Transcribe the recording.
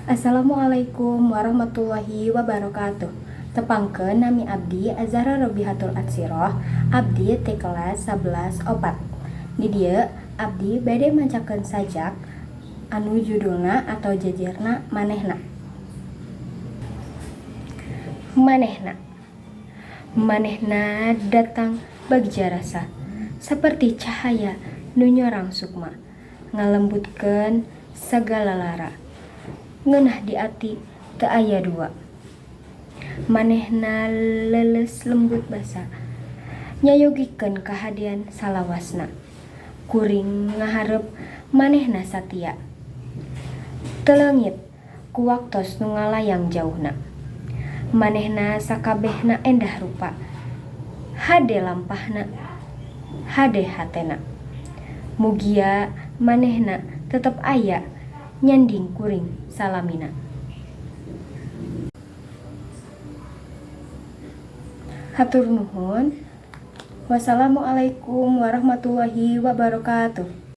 Assalamualaikum warahmatullahi wabarakatuh. Tepangkeun nami abdi Azahra Robihatul Atsiroh, abdi ti kelas 11 opat. Di dieu abdi bade macakeun sajak anu judulna atau jejerna Manehna. Manehna. Manehna datang bagja rasa saperti cahaya nu nyorang sukma ngalembutkeun sagala lara. Ngeunah di ati teu aya dua. Manehna leuleus lembut basa nyayogikeun kahadean salawasna. Kuring ngaharep manehna satia. Teu leungit ku waktos nu ngalayang jauhna. Manehna sakabehna endah rupa. Hade lampahna, hade hatena. Mugia manehna tetep aya nyanding kuring salamina. Hatur nuhun. Wassalamualaikum warahmatullahi wabarakatuh.